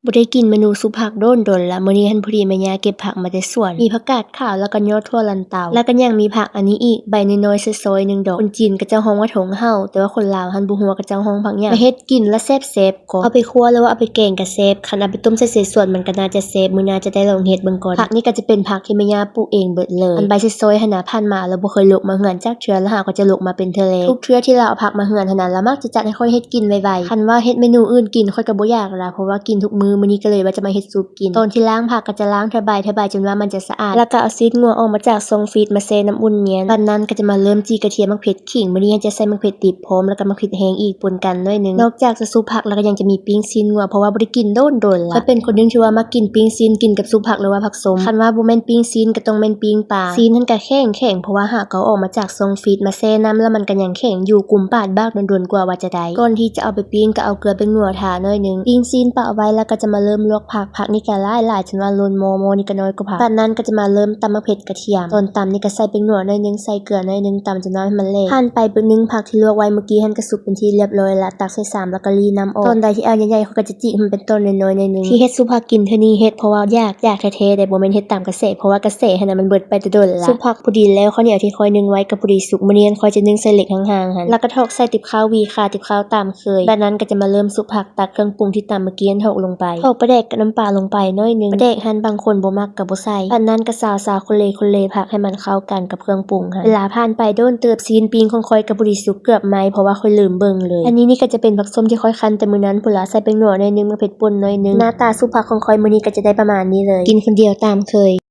ບໍ່ໄດ້ກິນເມນູຊຸບຜັກໂດນໆລະ, ມື້ນີ້ຫັ້ນພໍດີແມ່ຍ່າເກັບຜັກມາແຕ່ສວນ, ມີຜັກກາດຂາວ ແລ້ວກໍຍອດຖົ່ວລັນເຕົາ, ແລ້ວກໍຍັງມີຜັກອັນນີ້ອີກ ໃບນ້ອຍໆຊອຍໆໜຶ່ງດອກ. ຄົນຈີນເຂົາເຈົ້າຮ້ອງວ່າຖົງເຫົ່າ, ແຕ່ວ່າຄົນລາວຫັ້ນບໍ່ຮູ້ວ່າເຂົາເຈົ້າຮ້ອງຜັກຫຍັງ. ມາເຮັດກິນລະແຊບໆກໍ ເອົາໄປຂົ້ວ ຫຼືວ່າເອົາໄປແກງກໍແຊບ, ຄັນເອົາໄປຕົ້ມໃສ່ເສສວນມັນກໍໜ້າຈະແຊບ, ມື້ໜ້າຈະໄດ້ລອງເຮັດເບິ່ງກ່ອນ. ຜັກນີ້ກໍຈະເປັນຜັກທີ່ແມ່ຍ່າປູກເອງເບິດເລີຍ. ອັນໃບຊອຍໆຫັ້ນນະ ຜ່ານມາລາວບໍ່ເຄີຍຫຼົກມາເຮືອນຈັກເທື່ອ, ລະຫາກໍຈະຫຼົກມາເປັນເທື່ອແລກ. ທຸກເທື່ອທີ່ລາວເອົາຜັກມາເຮືອນຫັ້ນນະ ລາວມັກຈະຈັດໃຫ້ຂ້ອຍເຮັດກິນໄວໆ. ຄັນວ່າເຮັດເມນູອື່ນກິນ ຂ້ອຍກໍບໍ່ຢາກລະ, ເພາະວ່າກິນທຸກມື້, ມື້ນີ້ກໍເລີຍວ່າຈະມາເຮັດຊຸບກິນ. ຕອນທີ່ລ້າງຜັກກໍຈະລ້າງເທື່ອໃບເທື່ອໃບ ຈົນວ່າມັນຈະສະອາດ, ແລ້ວກໍເອົາຊີ້ນງົວອອກມາຈາກຊ່ອງຟຣີດມາແຊ່ນ້ຳອຸ່ນງຽນ. ບັດນັ້ນກໍຈະມາເລີ່ມຈີກະທຽມ, ໝາກເຜັດ, ຂີງ, ມື້ນີ້ເຮົາຈະໃສ່ໝາກເຜັດດິບພ້ອມ ແລ້ວກໍໝາກເຜັດແຫ້ງອີກ ປົນກັນໜ້ອຍໜຶ່ງ. ນອກຈາກຈະຊຸບຜັກແລ້ວ ກໍຍັງຈະມີປີ້ງຊີ້ນງົວ, ເພາະວ່າບໍ່ໄດ້ກິນໂດນໆລະ. ຂ້ອຍເປັນຄົນໜຶ່ງທີ່ວ່າມັກກິນປີ້ງຊີ້ນ ກິນກັບຊຸບຜັກ ຫຼືວ່າຜັກສົ້ມ. ຄັນວ່າບໍ່ແມ່ນປີ້ງຊີ້ນ ກໍຕ້ອງແມ່ນປີ້ງປາ. ຊີ້ນຫັ້ນກໍແຂງໆ ເພາະວ່າຫາກໍເອົາອອກມາຈາກຊ່ອງຟຣີດມາແຊ່ນ້ຳ ແລ້ວມັນກໍຍັງແຂງຢູ່, ກຸມປາດບາກດົນໆກວ່າວ່າຈະໄດ້. ກ່ອນທີ່ຈະເອົາໄປປີ້ງ ກໍເອົາເກືອເປັນຫງົວທາໜ້ອຍໜຶ່ງ, ປີ້ງຊີ້ນປະໄວ້ ແລ້ວກໍຈະມາເລີ່ມລວກຜັກ. ຜັກນີ້ກໍຫຼາຍໆ ຈົນວ່າລົ້ນໝໍ້, ໝໍ້ນີ້ກໍນ້ອຍກວ່າຜັກ. ຈາກນັ້ນກໍຈະມາເລີ່ມຕຳໝາກເຜັດກະທຽມ. ຕອນຕຳນີ້ກໍໃສ່ເປັນໜັວໜ້ອຍໜຶ່ງ, ໃສ່ເກືອໜ້ອຍໜຶ່ງ, ຕຳຈົນວ່າໃຫ້ມັນແຫຼກ. ຜ່ານໄປປຶກໜຶ່ງ, ຜັກທີ່ລວກໄວ້ມື້ກີ້ຫັ້ນກໍສຸກເປັນທີ່ລຽບຮ້ອຍລະ, ຕັກໃສ່ຊາມ ແລ້ວກໍລີ້ນ້ຳອອກ. ຕອນໃດທີ່ເອົາໃຫຍ່ໆ ຂ້ອຍກໍຈະຈີກໃຫ້ມັນເປັນຕອນນ້ອຍໆໜ້ອຍໜຶ່ງ. ທີ່ເຮັດຊຸບຜັກກິນເທື່ອນີ້ ເຮັດເພາະວ່າຢາກ, ຢາກແທ້ໆເດ້, ບໍ່ແມ່ນເຮັດຕາມກະແສ, ເພາະວ່າກະແສຫັ້ນນະມັນເບິດໄປແຕ່ດົນລະ. ຊຸບຜັກພໍດີແລ້ວ, ເຂົ້າໜຽວທີ່ຂ້ອຍໜຶ້ງໄວ້ກໍພໍດີສຸກ. ມື້ນີ້ຫັ້ນຂ້ອຍຈະໜຶ້ງໃສ່ເຫຼັກຫ່າງໆຫັ້ນ, ແລ້ວກໍຖອກໃສ່ຕິບເຂົ້າ ວີຄາຕິບເຂົ້າຕາມ ເຄີຍ. ຈາກນັ້ນກໍຈະມາເລີ່ມຊຸບຜັກ, ຕັກເຄື່ອງປຸງທີ່ຕຳມື້ກີ້ຫັ້ນຖອກລົງໄປ, ຖອກປາແດກກັບນ້ຳປາລົງໄປໜ້ອຍໜຶ່ງ. ປາແດກຫັ້ນບາງຄົນບໍ່ມັກກໍບໍ່ໃສ່. ຈາກນັ້ນກໍຊາວໆ ຄົນເລໆ ຄົນເລຜັກໃຫ້ມັນເຂົ້າກັນກັບເຄື່ອງປຸງຫັ້ນ. ເວລາຜ່ານໄປໂດນເຕີບ, ຊີ້ນປີ້ງຂອງຂ້ອຍກໍບໍ່ໄດ້ສຸກ, ເກືອບໄໝ້ ເພາະວ່າຂ້ອຍລືມເບິ່ງເລີຍ. ອັນນີ້ນີ້ກໍຈະເປັນຜັກສົ້ມທີ່ຂ້ອຍຄັ້ນແຕ່ມື້ນັ້ນພຸ້ນລະ, ໃສ່ແປ້ງນົວໜ້ອຍໜຶ່ງ, ໝາກເຜັດປົ່ນໜ້ອຍໜຶ່ງ. ໜ້າຕາຊຸບຜັກຂອງຂ້ອຍມື້ນີ້ກໍຈະໄດ້ປະມານນີ້ເລີຍ, ກິນຄົນດຽວຕາມເຄີຍ.